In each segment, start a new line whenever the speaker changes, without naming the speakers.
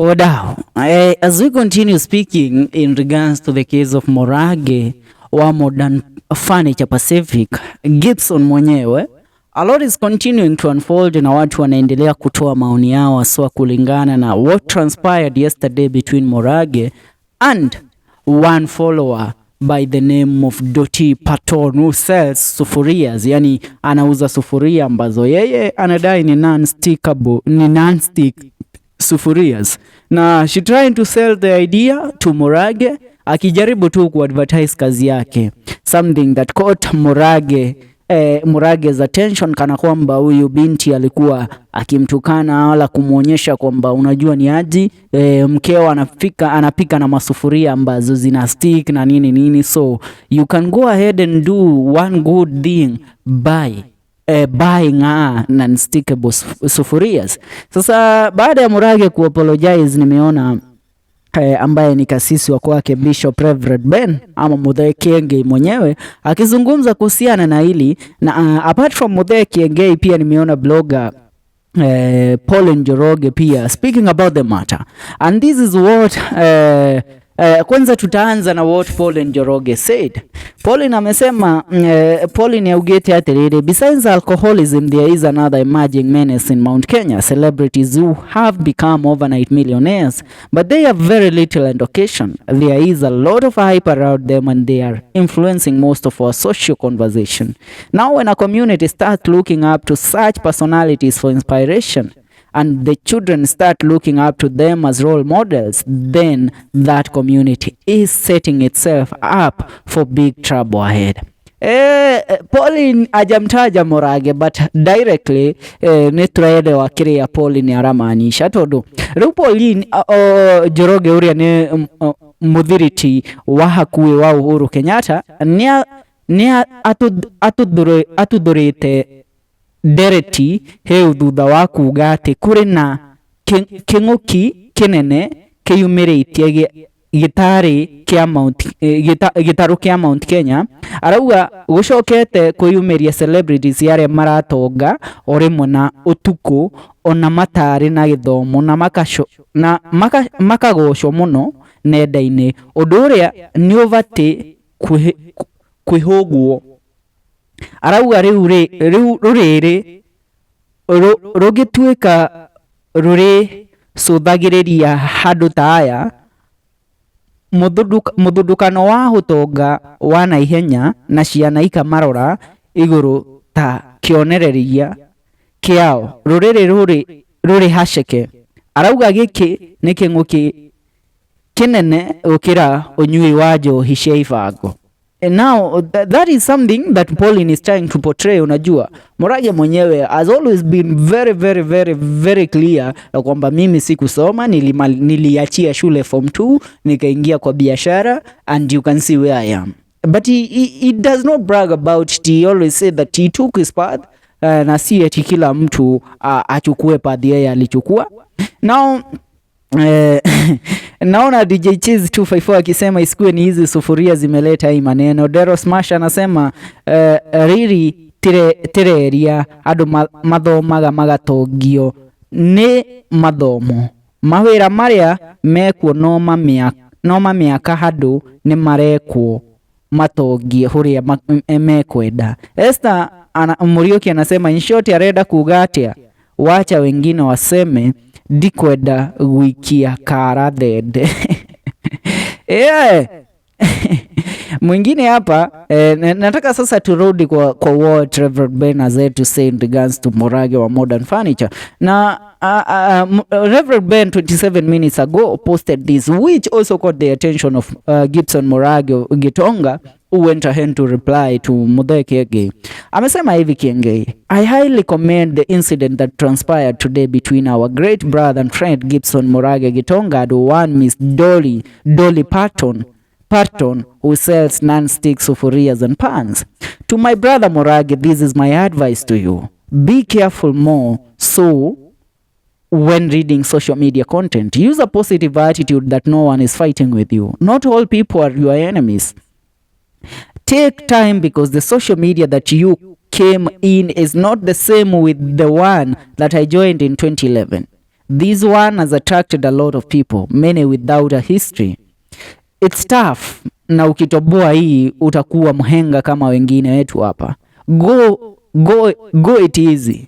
Wadau, as we continue speaking in regards to the case of Murage wa Modern Furniture Pacific, Gibson mwenyewe, a lot is continuing to unfold na watu wanaendelea kutoa maoni yao haswa kulingana na what transpired yesterday between Murage and one follower by the name of Doti Paton who sells sufurias, yani anauza sufuria ambazo yeye anadai ni non-stickable, ni non-stick sufurias, na she trying to sell the idea to Murage, akijaribu tu kuadvertise kazi yake, something that caught Murage's attention, kana kwamba huyu binti alikuwa akimtukana wala kumwonyesha kwamba unajua ni aji mkeo anapika na masufuria ambazo zina stick na nini nini, so you can go ahead and do one good thing by buying non-stickable sufurias. Sasa baada ya Murage kuapologize, nimeona ambaye ni kasisi wa kwake Bishop Reverend Ben ama Muthee Kiengei mwenyewe akizungumza kuhusiana na hili na apart from Muthee Kiengei pia nimeona blogger Paul Njoroge pia speaking about the matter, and this is what kwanza tutaanza na what Paul Njoroge said. Pauline amesema, Pauline augete atiriri, "Besides alcoholism, there is another emerging menace in Mount Kenya: celebrities who have become overnight millionaires, but they have very little education. There is a lot of hype around them and they are influencing most of our social conversation. Now, when a community starts looking up to such personalities for inspiration and the children start looking up to them as role models, then that community is setting itself up for big trouble ahead." Pauline ajamtaja Murage, but directly nĩ tũraelewa kĩrĩa Pauline aramaanisha, tondũ rĩu Pauline Njoroge ũrĩa nĩ mũthiriti wa hakuhĩ wa Uhuru Kenyatta nĩ atuthũrĩte ndereti hĩu thutha wa kuga atĩ kũrĩ na kĩng'ũki kĩnene kĩyumĩrĩtie gĩtarĩ kĩa Mount gĩtarũ kĩa Mount Kenya. Arauga gũcokete kwĩyumĩria celebrities arĩa maratonga o rĩmwe na ũtukũ ona matarĩ na gĩthomo na makagocwo mũno nenda-inĩ, ũndũ ũrĩa nĩ ũbatiĩ kwĩhũgwo. Arauga rĩu rũrĩrĩ rũngĩtuĩka rũrĩcũthagĩrĩria handũ ta aya mũthundũkano wa ũtonga wa naihenya na ciana ikamarora igũrũ ta kĩonereria kĩao, rũrĩrĩ rũrĩ haceke. Arauga gĩkĩ nĩ kĩng'ũki kĩnene gũkĩra ũnyui wa njohi cia ibango. And now that is something that Pauline is trying to portray. Unajua, Murage mwenyewe has always been very, very, very, very clear ya kwamba mimi sikusoma, niliachia shule form 2, nikaingia kwa biashara and you can see where I am. But he does not brag about it. He always say that he took his path, na si eti kila mtu achukue path yeye alichukua. Now naona DJ Cheese 254 akisema isikuwe ni hizi sufuria zimeleta hii maneno. Dero Smash anasema riri tireria andũ mathomaga magatongio nĩ mathomo, mawĩra marĩa mekuo no mamĩaka handũ nĩ marekwo matongie huria mekwenda. Esther Muriuki anasema, "In short arenda kuga atia? Wacha wengine waseme, ndikwenda guikia kara thende." Yeah. Mwingine hapa nataka sasa turudi kwa what Reverend Ben has had to say in regards to Murage wa Modern Furniture. Na Reverend Ben 27 minutes ago posted this, which also caught the attention of Gibson Murage Gitonga, who went ahead to reply to Muthee Kiengei. Amesema hivi Kiengei, "I highly commend the incident that transpired today between our great brother and friend Gibson Murage Gitonga and one Miss Dolly Parton, who sells non-stick sufurias and pans. To my brother Murage, this is my advice to you. Be careful more so when reading social media content. Use a positive attitude that no one is fighting with you. Not all people are your enemies. Take time because the social media that you came in is not the same with the one that I joined in 2011. This one has attracted a lot of people, many without a history. It's tough, na ukitoboa hii utakuwa mhenga kama wengine wetu hapa. Go, go, go it easy.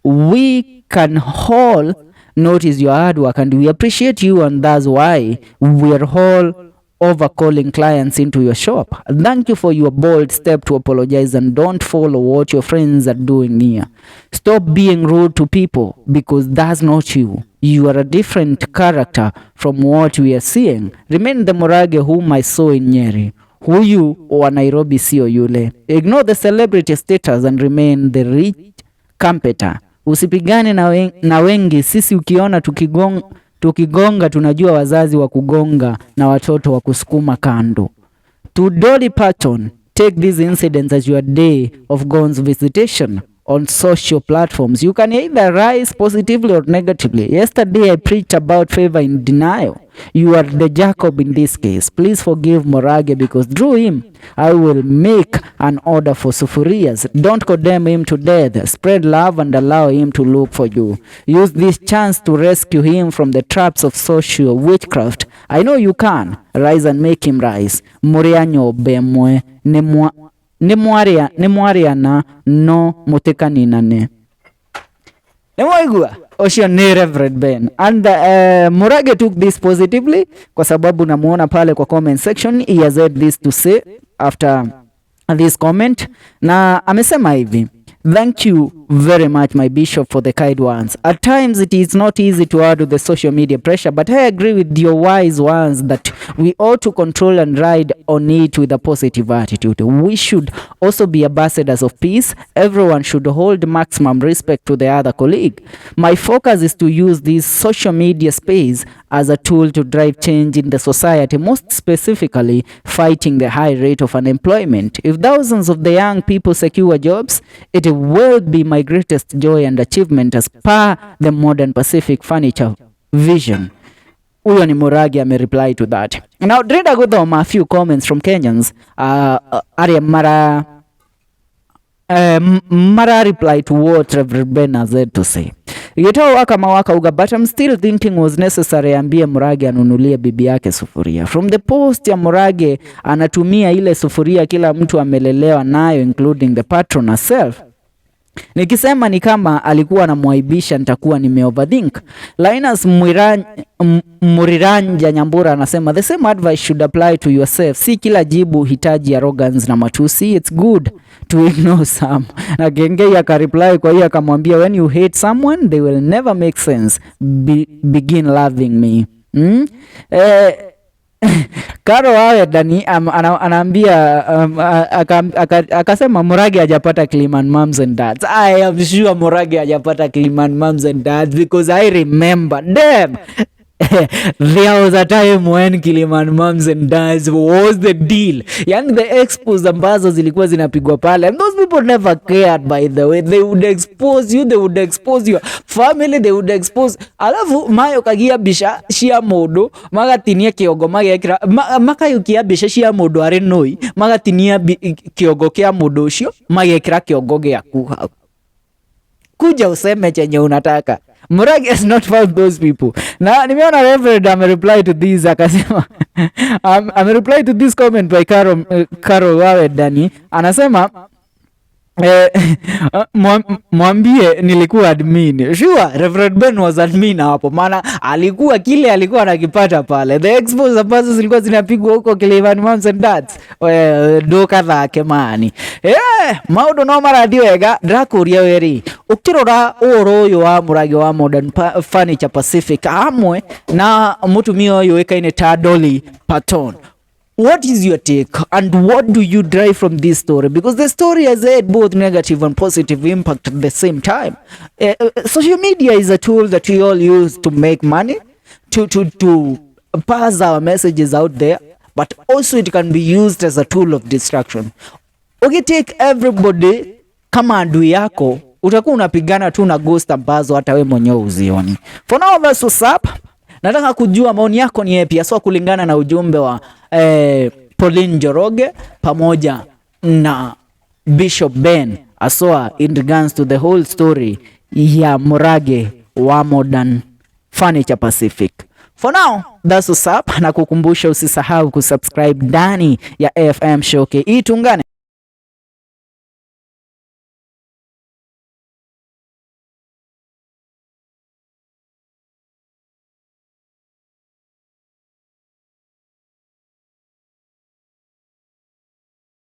We can all notice your hard work and we appreciate you, and that's why we are all over calling clients into your shop. Thank you for your bold step to apologize and don't follow what your friends are doing here. Stop being rude to people because that's not you. You are a different character from what we are seeing. Remain the Murage whom I saw in Nyeri. Huyu wa Nairobi sio yule. Ignore the celebrity status and remain the rich carpenter. Usipigane na wengi. Sisi ukiona tukigonga tunajua wazazi wa kugonga na watoto wa kusukuma kando. To Dolly Parton, take these incidents as your day of God's visitation on social platforms. You can either rise positively or negatively. Yesterday I preached about favor in denial. You are the Jacob in this case. Please forgive Murage because through him I will make an order for sufurias. Don't condemn him to death. Spread love and allow him to look for you. Use this chance to rescue him from the traps of social witchcraft. I know you can. Rise and make him rise. Muria nyomba ĩmwe nĩ mwarĩana no mũtikaninane. Nĩmwaigua ũcio nĩ Reverend Ben and Murage took this positively kwa sababu namuona pale kwa comment section. He has had this to say after this comment, na amesema hivi: "Thank you very much, my bishop, for the kind words. At times it is not easy to add to the social media pressure, but I agree with your wise ones that we ought to control and ride on it with a positive attitude. We should also be ambassadors of peace. Everyone should hold maximum respect to the other colleague. My focus is to use this social media space as a tool to drive change in the society, most specifically fighting the high rate of unemployment. If thousands of the young people secure jobs, it will be my greatest joy and achievement as per the Modern Pacific Furniture vision." Huyo ni Murage amereply to that. Now ndĩrenda gũthoma a few comments from Kenyans arĩa mara reply to what Reverend Ben has had to say. Gitau Wakamau akauga, "But I'm still thinking was necessary ambie Murage anunulie bibi yake sufuria. From the post ya Murage anatumia ile sufuria kila mtu amelelewa nayo, including the patron herself. Nikisema ni kama alikuwa anamwaibisha nitakuwa nime overthink." Linus Muriranja Nyambura anasema, "The same advice should apply to yourself. Si kila jibu hitaji arrogance na matusi. It's good to ignore some." Na Gengei akareply kwa hiyo akamwambia, "When you hate someone, they will never make sense. Begin loving me." Karo wawe Dani anaambia akasema Murage hajapata Kiliman moms and dads. I am sure Murage hajapata Kiliman moms and dads because I remember them. There was a time when Kiliman moms and dads was the deal. Yani the expos ambazo zilikuwa zinapigwa pale, and those people never cared, by the way. They would expose you, they would expose your family, they would expose. Alafu mayokagia mbica cia mundu magatinia kiongo magekira makayukia mbica cia mundu arĩ nũi magatinia kiongo kia mundu ucio magekira kiongo giaku hau, kuja useme chenye unataka. Murage has not found those people. Na nimeona Reverend amereply to this akasema amereply to this comment by Carol Wawe Dani, anasema mwambie nilikuwa admin. Sure, Reverend Ben was admin hapo, maana alikuwa kile alikuwa anakipata pale. The expos ambazo zilikuwa zinapigwa huko Kiliman moms and dads. Ndukathake mani. Maundu no marathi wega. Ndĩrakũria weri ũkĩrora ũhoro ũyũ wa Mũrage wa Modern Furniture Pacific hamwe na mũtumia ũyũ ũĩkaine ta Dolly Parton. What is your take and what do you derive from this story? Because the story has had both negative and positive impact at the same time. Social media is a tool that we all use to make money, to pass our messages out there, but also it can be used as a tool of destruction. Ukitake everybody kama adui yako, utakuwa unapigana tu na ghost ambazo hata we mwenyewe uzioni. For now, that's what's up. Nataka kujua maoni yako ni yapi haswa kulingana na ujumbe wa Pauline Njoroge pamoja na Bishop Ben aswa in regards to the whole story ya Murage wa Modern Furniture Pacific. For now, that's what's up, na kukumbusha usisahau kusubscribe ndani ya AFM Show KE, tuungane.